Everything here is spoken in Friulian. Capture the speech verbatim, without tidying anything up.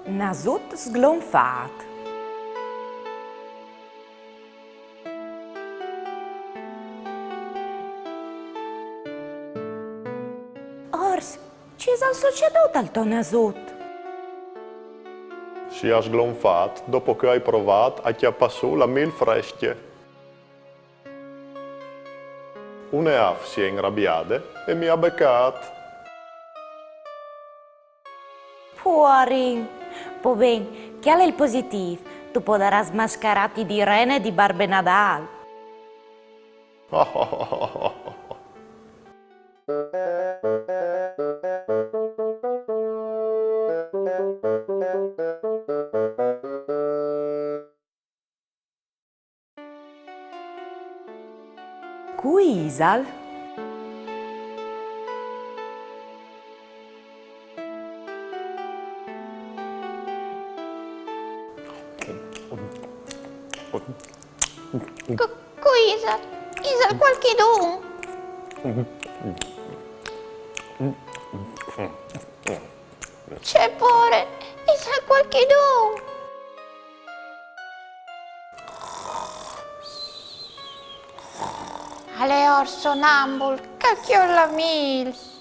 Nasut sglonfât. Ors, ce isal sucedût al to nasut? Si à sglonfât dopo che o ai provât a cjapâ sù la mîl frescje. Une âf si è inrabiade e mi à becât. Puarin. Po ben, cjale il positîf, tu podarâs mascarâti di rene e di Barbe Nadâl. Cui isal? Cui isal? Isal cualchidun? Ce pôre, isal cualchidun? Al è ors sonambul, che al cjol la mîl.